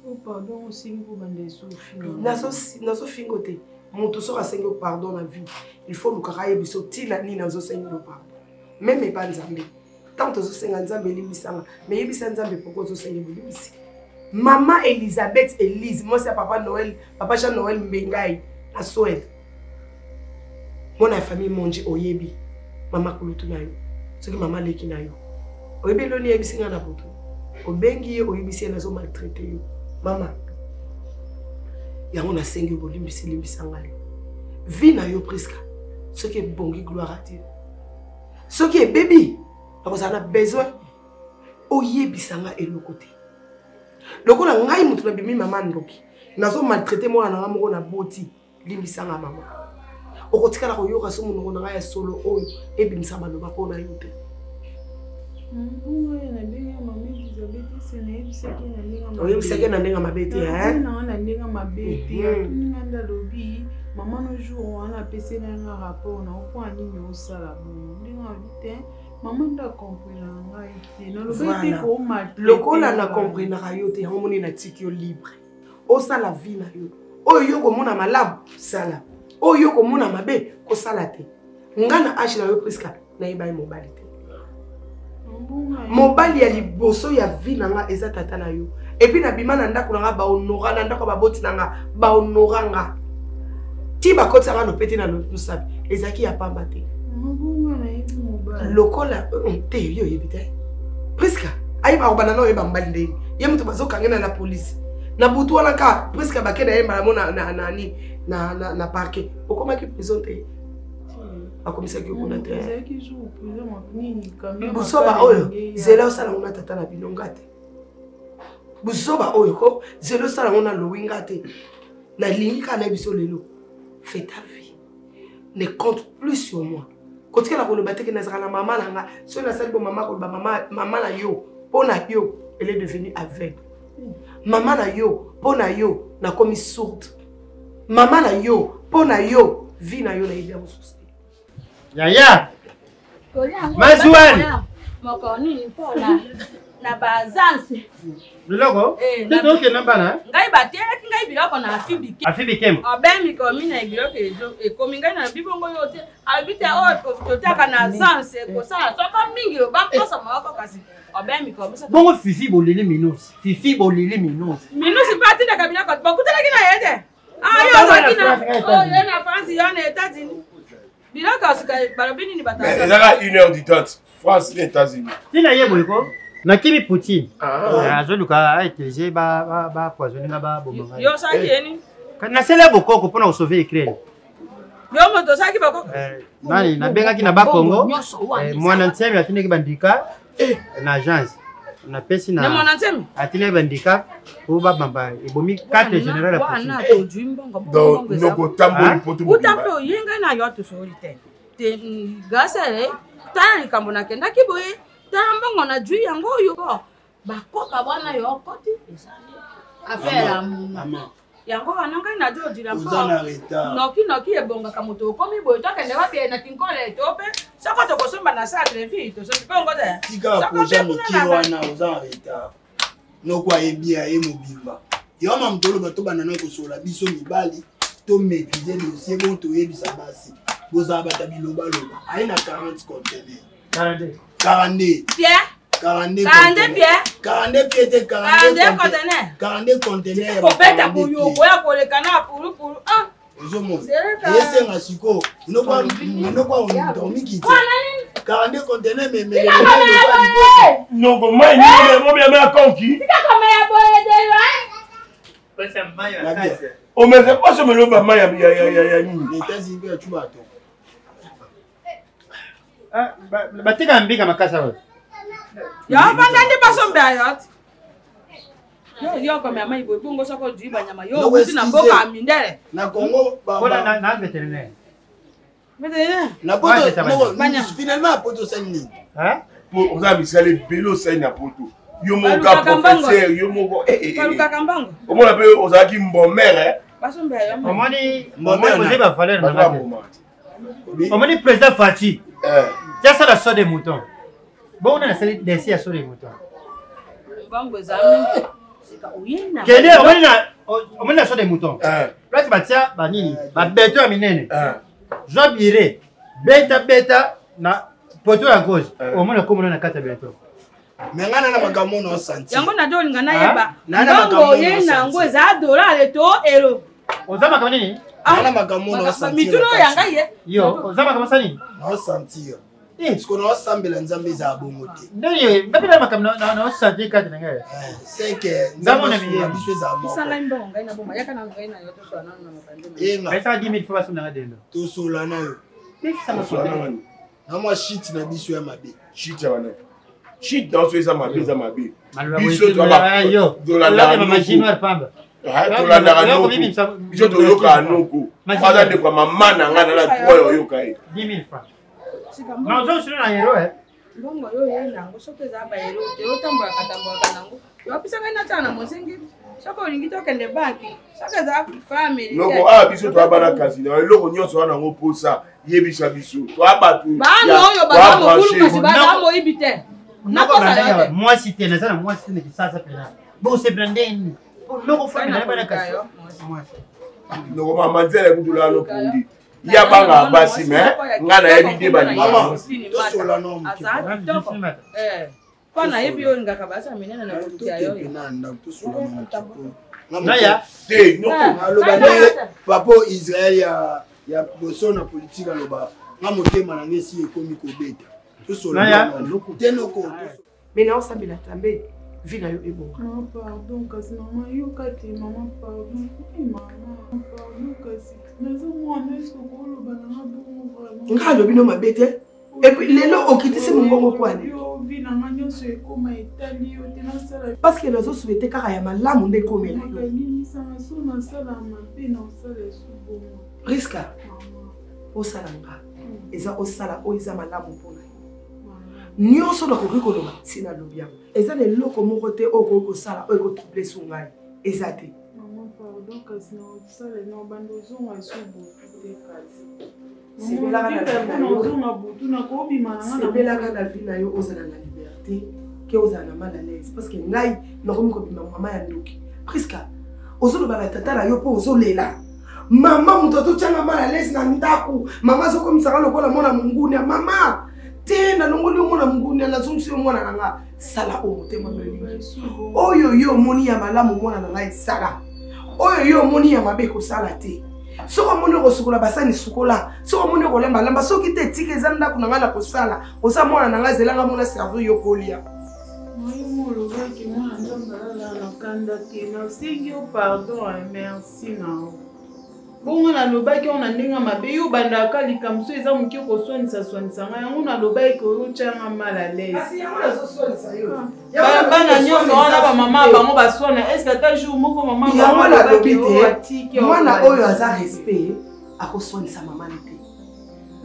[SPEAKER 10] Oh pardon, osengi kobanda ezofinga.
[SPEAKER 8] Nazofinga te. Moto soki asengi yo pardon na vie, il faut olukaka ayebisa biso ntina nini azosengi yo pardon. Meme epa Nzambe. Ntango tozosenga Nzambe elimbisanga, mais yebisa Nzambe pourquoi ozosenga bolimbisi. Mama Elisabeth Elise, mwasi ya papa Noël, papa Jean Noël Mbengai na Suède. Mwana ya famille Monji oyebi mama kulutu na yo, soki mama leki na yo. Oyebi eloni yebisi nga na butu. Obengi ye oyebisi ye nazo maltraiter yo. Mama, yango nasengi yo bolimbisi limbisa ngai. Vie na yo Prisca, soki ebongi gloire à Dieu. Soki ebebi, nakozala na besoin oyebisa nga eloko te. Lokola ngai moto nabimi mama ndoki, nazo maltraiter mwana na nga moko na boti, limbisa nga mama. Okotikala koyoka so monoko na ngai ya solo oyo ebimisa maloba mpo na yo te. Oyebisaki na ndenge mabe te, hein?
[SPEAKER 10] Na ndenge mabe te. Atuni nga nde alobi mama no jour wana apeseli nga rapport na mpo nini osala bongo ndenge alobi te mama nde akomprenaka ngai te nalobaki te komaltraite
[SPEAKER 8] lokola na comprenaka yo te yango moni natiki yo libre osala vie na yo oyo yo komona malamu sala oyo yo komona mabe kosala te nga na age na yo Prisca nayeba ye mobali te mobali ya liboso ya vie na nga eza tata na yo epuis nabima na ndako na nga bahonora na ndako ya baboti na nga bahonora nga ti bakotisa nga lopete na losapi ezalaki ya pamba te lokola te yo oyebi te Prisca ayeba kobanda na oyeba mobali ndenge ye moto bazokanga na la police na butu wana ka Prisca bake na ye mbala mo na nini na parquet okomaki prison te akomisaki yo kuna te buzoba oyo zela osala ngo na tata na bino nga te buzoba oyo ko zela osala ngo na lowi nga te nalingi kaka na biso lelo fais ta vie ne compte plus sur moi kotikala koloba te ke nazalaka na mama na nga soki nasali bo mama koloba mama na yo mpo na yo elle est devenue aveugle. Mama na yo mpo na yo nakomi sourde. Mama na yo mpo na yo vie na yo nayebi yango susu te.
[SPEAKER 3] Yaya Mazuani
[SPEAKER 5] moko nini mpona na bazanse
[SPEAKER 3] biloko eh, te tokenda bana
[SPEAKER 5] ngai bateyaki ngai biloko na afibi
[SPEAKER 3] afibi kembo
[SPEAKER 5] obe mikolo minei biloko ekomi ngai na bibongo yo te alobi te oyo totaka na zanse kosala soko mingi bakosa moko kasi obe mikolo
[SPEAKER 3] bongo fifi boleli minusi fifi boleli minusi
[SPEAKER 5] minusi mpe atindaka biloko bakutanaki na ye te ah yo ozalaki na oh, ye na france yo na états-unis biloko ya sika balobi nini
[SPEAKER 2] ezaka une heure du temps france na états-unis
[SPEAKER 3] ntina ye boye ko nakimi poutine ah. azoluka autilize bapoisonne nga baboma
[SPEAKER 5] ngai yo osalaki ye nini
[SPEAKER 3] nasala ya bokoko mpo na kosauve ukraine
[SPEAKER 5] yo moto osalaki bokoko
[SPEAKER 3] eh, nani nabengaki na bakongo eh, mwana nsemi atindaki bandika eh. na agence napesi na atindaki bandika po babamba ebomi 4 général ya
[SPEAKER 5] poutine
[SPEAKER 2] donc nokotamboli poto
[SPEAKER 5] uta mpe oyengai na yo tosoli te te mm, grâce tala likambo nakendaki boye tala mbongo na jui yango oyo bakoka wana yo okoti ezali affaire ya muma yango wana ngai nazo odila mpo noki noki ebongaka moto okomi boye tokende wapi na kinkole to mpe soko tokosomba na sale vie tosombi bongo te
[SPEAKER 4] tika baprojet mike wana oza na retard noko ayebi ya ye mobimba yo ma moto oloba tobanda na kosola biso mibali to maîtrise dossier bongo toyebisa basi bozala bata bilobaloba aye na 40 contener
[SPEAKER 3] 42
[SPEAKER 4] 42
[SPEAKER 5] Pierre
[SPEAKER 4] 42
[SPEAKER 5] 42 Pierre
[SPEAKER 4] 42 pied te
[SPEAKER 5] 42 conteneur
[SPEAKER 4] 42 conteneur ya
[SPEAKER 5] kobeta boyo okoya koleka na pulupulu ah
[SPEAKER 4] ozomona esenga sikoyo noko omikiti 42 conteneur memele
[SPEAKER 2] noko mai momema konki omeze poso meloba mai ya nini
[SPEAKER 3] Ah, batekaka mbika makasi awa
[SPEAKER 5] ya vanda nde basombe ayo ti yo yo komela mai boye bongo soko ozwi banyama yo okuti na mboka ya mindele
[SPEAKER 4] na congo
[SPEAKER 3] na vétérinaire
[SPEAKER 4] na poto finalement ya poto osali nini
[SPEAKER 2] po oza misala ebele osali na poto yo moko ka professeur yo moko eh, eh, eh, omona mpe ozalaki mbomere
[SPEAKER 3] omoni ozwi bavaleur na omoni président Fatshi eh. ti asala saut de mouton bongo nani asali desi ya saut de mouton kende omoni na omoni na saut de mouton eh. place batia banini babeto ya minene eh. zwa bire beta beta na poto ya gauche omona komona na kati ya beto
[SPEAKER 4] me ngai nana makambo na osanti
[SPEAKER 5] yango nazo olinga nayeba mbongo oye na yango eza dolare to ero
[SPEAKER 3] oza makambo nini
[SPEAKER 5] ah,
[SPEAKER 4] nana makambo na osanti
[SPEAKER 5] mituna oyo ya ngai ye
[SPEAKER 3] yo oza makambo osali
[SPEAKER 4] na osentir siko na osambela nzambe ezala bongo te
[SPEAKER 3] ndenge ngapi na makambo na osentir kati na ngai
[SPEAKER 4] eh, seke nzambe asunga biso ezala
[SPEAKER 5] moko mbongo ngai na boma yaka na ngai na yo tosola nano na
[SPEAKER 4] makambo yenga
[SPEAKER 3] esaka 10 000 fo basomba nanga dendo
[SPEAKER 4] tosola na yo na mwa shit na biso ya mabe
[SPEAKER 2] shit ya wana shit na biso eza mabe eza mabe biso tolandaka noko biso toyokaka noko aza ndeko ya mama na ngai nana droit ya oyoka ye
[SPEAKER 5] mbongo yo oye nango soki eza bayelo te otambolaka tambolaka nango yopesa ngai natala na mosengi soki olingi tokende banki soki eza family
[SPEAKER 2] noko awa biso toya bana kasi na eloko nyonso wana yango mposa yebisa biso toya bato
[SPEAKER 5] bana oyo baza mobulu kasi baza moyibi te nakosa yo te
[SPEAKER 3] mwasi te naza na mwasi te na kisasa mpena bokosepela ndenge nini noko fami na bana kasi
[SPEAKER 2] mwasi noko mama nzela ekutula lopungi ye abangaka basi me ngai nayebi nde
[SPEAKER 4] balingatosola
[SPEAKER 5] mpo nayebi yo olingaka basi ya minene na koluka yo
[SPEAKER 2] te
[SPEAKER 4] aloba nde papa israel ya ya boso na politike aloba nga motema na ngai esi ekomi kobeta tosola te noko
[SPEAKER 8] mais naosambela nzambe vie na yo ebonga
[SPEAKER 10] mama pardon kasi mama yoka te mama pardon eh, mama pardon kasi naza mwana eske okoloba nanga bongo vraiment
[SPEAKER 8] nga alobi no mabe te epuis lelo okitisi mongongo kwani
[SPEAKER 10] vi na nga nyonso ekoma etali yo te nasala
[SPEAKER 8] parce que nazosouete kaka ya malamu nde ekomela yo
[SPEAKER 10] limbisanga so nasala mabe na osala esu bongo
[SPEAKER 8] riska osala nga eza osala oyo eza malamu mpona yo. Nyonso nakoki koloba si nalobi yango. Eza na eloko moko te oyo okoki kosala oyo ekotrouble su ngai. Eza te.
[SPEAKER 10] Maman pardon kasi na osala na obanda ozonga esu butu te kasi.
[SPEAKER 8] Sepelaka na vie na yo.
[SPEAKER 10] Ozonga butu na kobima na nga.
[SPEAKER 8] Sepelaka na vie na yo ozala na liberté ke ozala na mal à l'aise parce que ngai nakomi kobima mama ya ndoki. Prisca ozoloba na tata na yo mpo ozolela. Mama moto azotyanga mal à l'aise na ndako. Mama azokomisaka lokola mwana mongunia. Mama te nalongoli yo mwana mongunia nazongisi yo mwana na nga. Sala oyo motema na elingi. Oyo yo omoni ya malamu mwana na ngai sala. Oyo yo omoni ya mabe kosala te. Soki omoni okosukola basani sukola, soki omoni okolamba lamba, soki te tika eza ndako na ngai na kosala. Oza mwana na ngai zela ngai mona servir yo kolia.
[SPEAKER 10] Moyimu olobaki mwana nzambe alala na kanda te nasengi yo pardon merci na yo bongo nalobaki yango na ndenge ya mabe yo obandaka likambo so eza moke koswanisa swanisa ngai yango nalobaki koyo otyanga mal à l'aise bana nyonso wana bamama bango baswana estce ata jour moko mama
[SPEAKER 8] yango nalobi te mwana oyo aza respect akoswanisa mama na te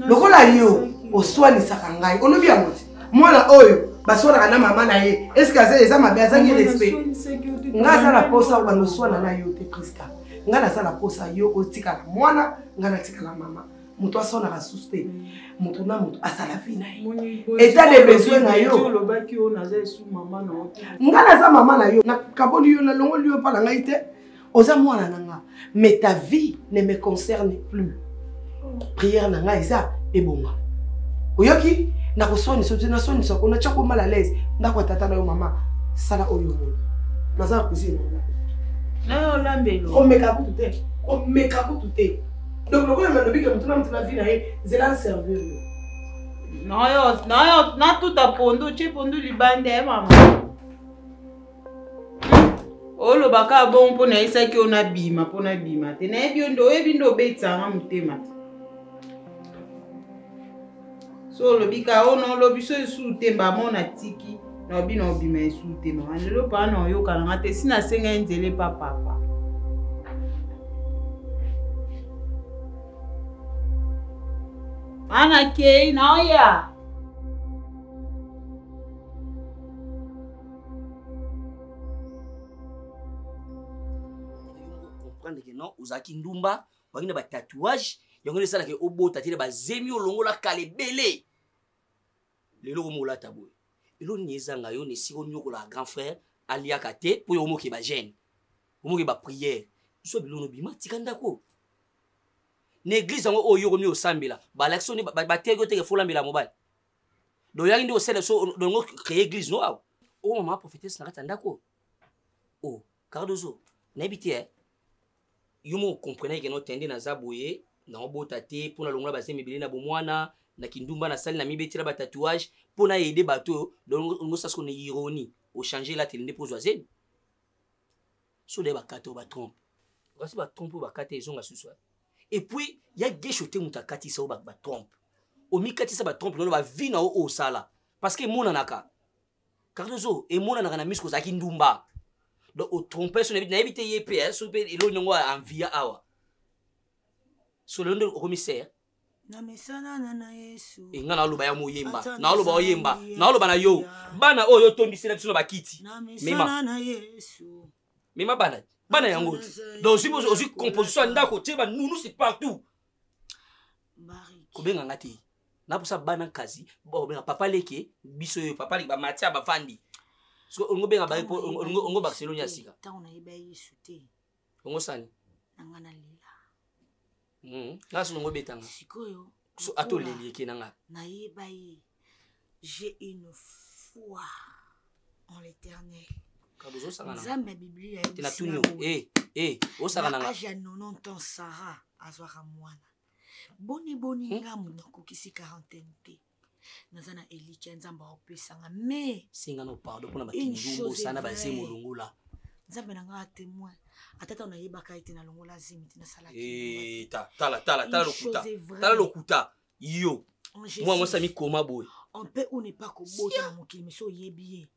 [SPEAKER 8] lokola yo oswanisaka ngai olobi yango te mwana oyo baswanaka na mama na ye eske eza mabe azangi respect ngai aza na mposa obanda oswana na yo te prisca ngai naza na mposa yo otikala mwana ngai natikala mama moto aswanaka susu te moto na moto asala vie na ye etat de besoin na yo ngai naza mama na yo nakaboli yo nalongoli yo mpa na ngai te oza mwana na nga mais ta vie ne me concerne plus prière na nga eza ebonga oyoki nakoswanisa te naswanisa ko natya ko mal à l'aise ndako ya tata na yo mama sala oyo omoni naza na cuisine komeka kutu te komeka kutu te donc lokola nalobi ke motu na motu na vie na ye nzela nservir yo
[SPEAKER 10] nayo natuta pondu tie pondu libanda ye mama oloba kaka bongo mpo nayesaki yo nabima mpo nabima te nayebi yo nde oyebi nde obetisanga motema te so olobi kaka oyo naolobi so esusu te mbamo natiki naobi na obima esusu te mama lelo paa na oyoka nanga te si nasenga ye nzela epa papa ana kei naoya
[SPEAKER 6] comprendre que non ozalaki ndumba obangi na batatouage yango nde esalaka obota te na bazemi olongola kala ebele lelo okomi olata boye elo nini ezanga yo na esika onyokolaka grand frère aliaka te mpo yo omoke bagene omoke baprière biso bilono bima tika ndako na eglise yango oyo okomi osambela balakisi yo bateki yo teke folambela mobali donc oyaki nde osala so dongo créer église no awa o mama prophétesse na kati ya ndako o cardozo nayebi te eh. yo moko comprenaki keno tende naza boye naobota te mpo nalongola bazemi ebele na bomwana na kindumba nasali na mibetela batatouage mpo na aide bato oyo donc olingo sasiko na ironie ochange elateli nde mpo ozwa zemi so daye bakata oyo batrompe kasi batrompe oyo bakata ezonga susu et puis ya gesho te moto akatisa oyo batrompe omikatisa batrompe nono bavi na yo oyo osala parce que emonanaka cardozo emonanaka na miso kozalaki ndumba donc otrompe so nayebi te ye mpe eh, so mpe eloni yango envia awa so lelo nde okomi ser
[SPEAKER 11] na
[SPEAKER 6] e nga naoloba ya moyemba naoloba oyemba naoloba na yo bana oyo otondisela biso na bakiti mema mema bana bana yango ti donc ozwi ozwi composition ya ndako otie banunusi partout kobenga nga te naposa bana nkazi obenga papa leke biso oyo papa leke bamatia bafandi soki olingo obenga baye mpo olingo barcelone ya sika ongo sani Nga soki ongo obetanga
[SPEAKER 11] sikoyo
[SPEAKER 6] so ata oleli eke na nga
[SPEAKER 11] nayeba ye j'ai une foi en l'éternel nzambe ya biblia
[SPEAKER 6] natuni yo eh, eh, osaka na nga
[SPEAKER 11] age ya 90 ans sara azwaka mwana boni boni hmm? nga moto nakokisi quarantaine te naza na elikya nzambe akopesanga mais
[SPEAKER 6] senga no pardon mpona bakindumbu osana bazemi olongola
[SPEAKER 11] nzambe na ngai témoin ata ntango nayebaka ete nalongola zemi te nasalaki
[SPEAKER 6] eh, tala tala tala lokuta tala lokuta yo mwa mwasi amikoma boye
[SPEAKER 11] on peut ou ne pas kobota na mokili mais so oyebi ye.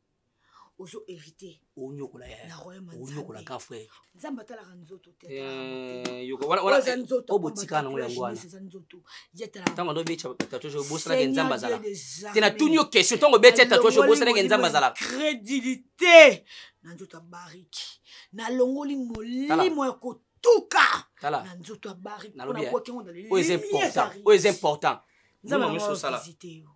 [SPEAKER 11] Ozo hérité.
[SPEAKER 6] Onyokola yaya.
[SPEAKER 11] Na royaume ya
[SPEAKER 6] Onyokola
[SPEAKER 11] Nzambe.
[SPEAKER 6] grand frère.
[SPEAKER 11] Nzambe atalaka nzoto te.
[SPEAKER 6] Eh, yoka wana wana
[SPEAKER 11] Oyo eza nzoto,
[SPEAKER 6] oyo botikala nango yango
[SPEAKER 11] tatouage
[SPEAKER 6] wana.
[SPEAKER 11] nyonso eza nzoto. Ye atalaka
[SPEAKER 6] Ntango ando obetya tatouage obosanaki
[SPEAKER 11] Seigneur
[SPEAKER 6] Nzambe azalaka.
[SPEAKER 11] Dieu des
[SPEAKER 6] Te natuni yo
[SPEAKER 11] armées.
[SPEAKER 6] question ntango obetya tatouage
[SPEAKER 11] Nalongoli
[SPEAKER 6] obosanaki Nzambe
[SPEAKER 11] molimo ya
[SPEAKER 6] azalaka.
[SPEAKER 11] Crédulité na nzoto ya bariki. Nalongoli molimo ya kotuka
[SPEAKER 6] Tala.
[SPEAKER 11] na nzoto ya bariki.
[SPEAKER 6] Nalobi
[SPEAKER 11] Mpona
[SPEAKER 6] ya.
[SPEAKER 11] bwaki yango na
[SPEAKER 6] Oyo eza
[SPEAKER 11] lumière
[SPEAKER 6] important.
[SPEAKER 11] ya
[SPEAKER 6] Oyo eza important.
[SPEAKER 11] Nzambe
[SPEAKER 6] Mbongo nyonso
[SPEAKER 11] yango
[SPEAKER 6] osala.
[SPEAKER 11] avisite yo.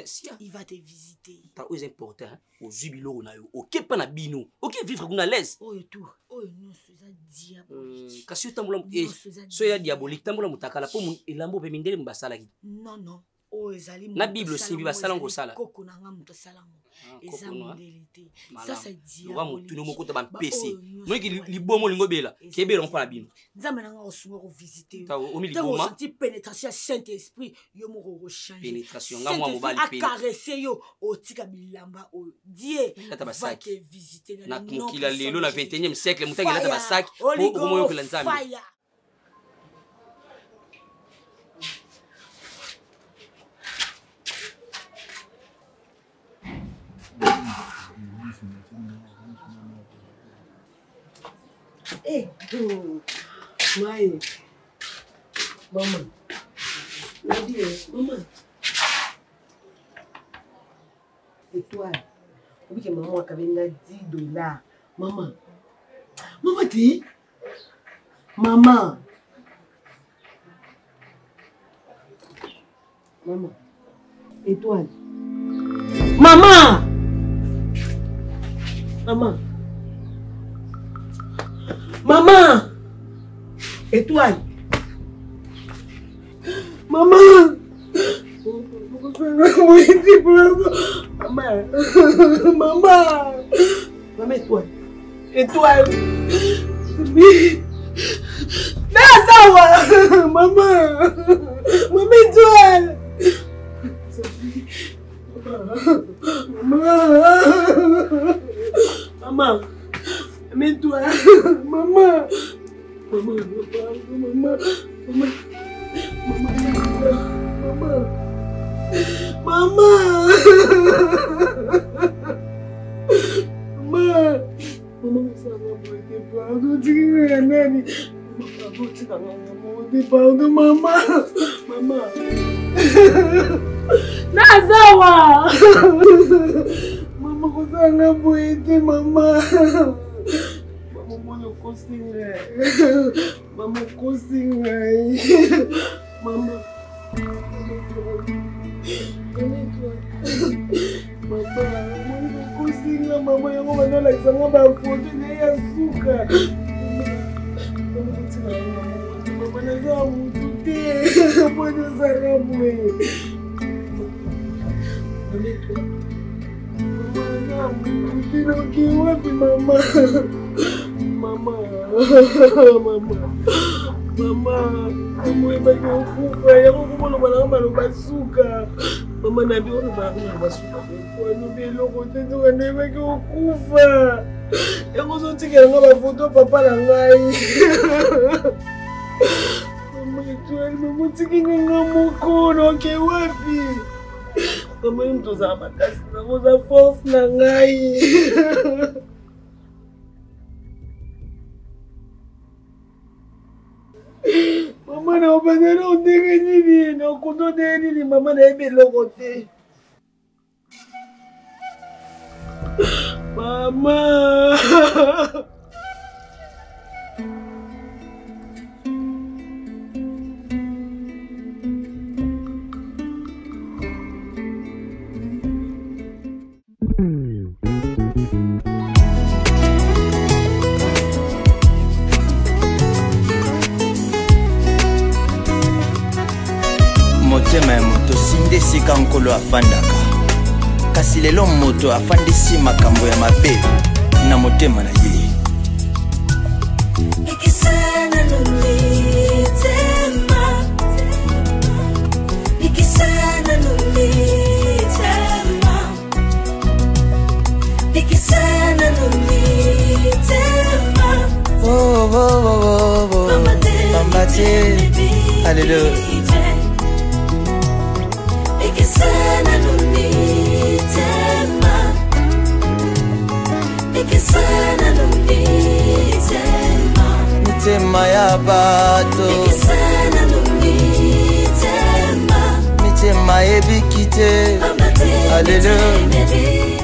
[SPEAKER 6] Sia.
[SPEAKER 11] Il va te visiter.
[SPEAKER 6] Tala, oyo eza important, hein. Ozwi biloko na yo. Oke mpa na bino. Oke vivre kuna à l'aise.
[SPEAKER 11] Oyo tout, oyo nyonso eza diabolique.
[SPEAKER 6] Kasi yo tambola
[SPEAKER 11] Nyonso eza
[SPEAKER 6] so ya diabolique tambola motakala mpo elambo mpe mindele basalaki.
[SPEAKER 11] Non non, oyo ezali
[SPEAKER 6] Na
[SPEAKER 11] moto
[SPEAKER 6] Bible
[SPEAKER 11] asala
[SPEAKER 6] osimbi
[SPEAKER 11] yango,
[SPEAKER 6] basala yango
[SPEAKER 11] ezali
[SPEAKER 6] kosala.
[SPEAKER 11] koko na nga moto asala yango.
[SPEAKER 6] Ah,
[SPEAKER 11] Eza
[SPEAKER 6] koko na.
[SPEAKER 11] mondele te.
[SPEAKER 6] Malamu.
[SPEAKER 11] Ça c'est
[SPEAKER 6] Loka
[SPEAKER 11] diabolique.
[SPEAKER 6] motuni moko ta bampese.
[SPEAKER 11] Ba oyo nyonso
[SPEAKER 6] Moyeki libomo olingi obela, kebela mpo na bino.
[SPEAKER 11] Nzambe na nga osunga kovisite yo.
[SPEAKER 6] Ta, omi
[SPEAKER 11] Ntango
[SPEAKER 6] liboma.
[SPEAKER 11] osanti pénétration ya Saint Esprit, yo moko okochange.
[SPEAKER 6] Pénétration, nga mwa mobali pe.
[SPEAKER 11] Acaresse yo, otika bilamba oyo. Dieu
[SPEAKER 6] Lata
[SPEAKER 11] va
[SPEAKER 6] basaki.
[SPEAKER 11] te visiter
[SPEAKER 6] Na
[SPEAKER 11] na le nom
[SPEAKER 6] mokili ya
[SPEAKER 11] puissant
[SPEAKER 6] lelo na
[SPEAKER 11] de Jésus.
[SPEAKER 6] 21e siècle, moto akilata
[SPEAKER 11] Fire,
[SPEAKER 6] basaki, po
[SPEAKER 11] Holy Ghost,
[SPEAKER 6] okomoyokela Nzambe.
[SPEAKER 11] fire.
[SPEAKER 8] Eh, Mai, mama, Nabi, mama. Étoile, obike mama akabenga $10. Mama, mama ti, mama, mama, étoile, mama, mama. Maman! Étoile! Maman! Maman! Maman! Maman, étoile! Étoile! Nazawa! Maman! Maman, étoile! Maman! Maman! Mets-toi. Maman. Maman, maman, maman. Maman. Maman. Maman. Maman, ça va pardon. Pardon, maman. Maman. Nazawa. Maman, kozanga boye te, maman. Mama mwana okosi ngai. Mama okosi ngai. Mama. Mama, mwana okosi ngai, mama yango banalakisa nga bafoto na ye ya suka. Mama kotika nga mama naza ya motu te. Mwana ozanga boye. Mama, naza ya motu te, noki wapi mama? Mama, mama, mama, mama oyebaki okufa yango komoloba nanga maloba suka. Mama na bi oloba nanga maloba suka alobi eloko te nzoka nayebaki okufa yango ozotikela nga bafoto papa na ngai. Mama Étoile, mama otiki nga moko noke wapi? Mama yo moto ozala makasi nango oza force na ngai. Mama na obandeli ndenge nini nakondo ndenge nini mama nayebi eloko te. Mama.
[SPEAKER 1] Motema ya moto sinde esika nkolo afandaka, kasi lelo moto afandisi makambo ya mabe na motema na ye.
[SPEAKER 12] Ikisana nomitema, ikisana nomitema, ikisana nomitema.
[SPEAKER 1] Oh, oh, oh, oh, oh. Pamba te. Alléluia.
[SPEAKER 12] Ikisana nomitema.
[SPEAKER 1] Mitema ya bato, mitema ebiki te. Aleluya.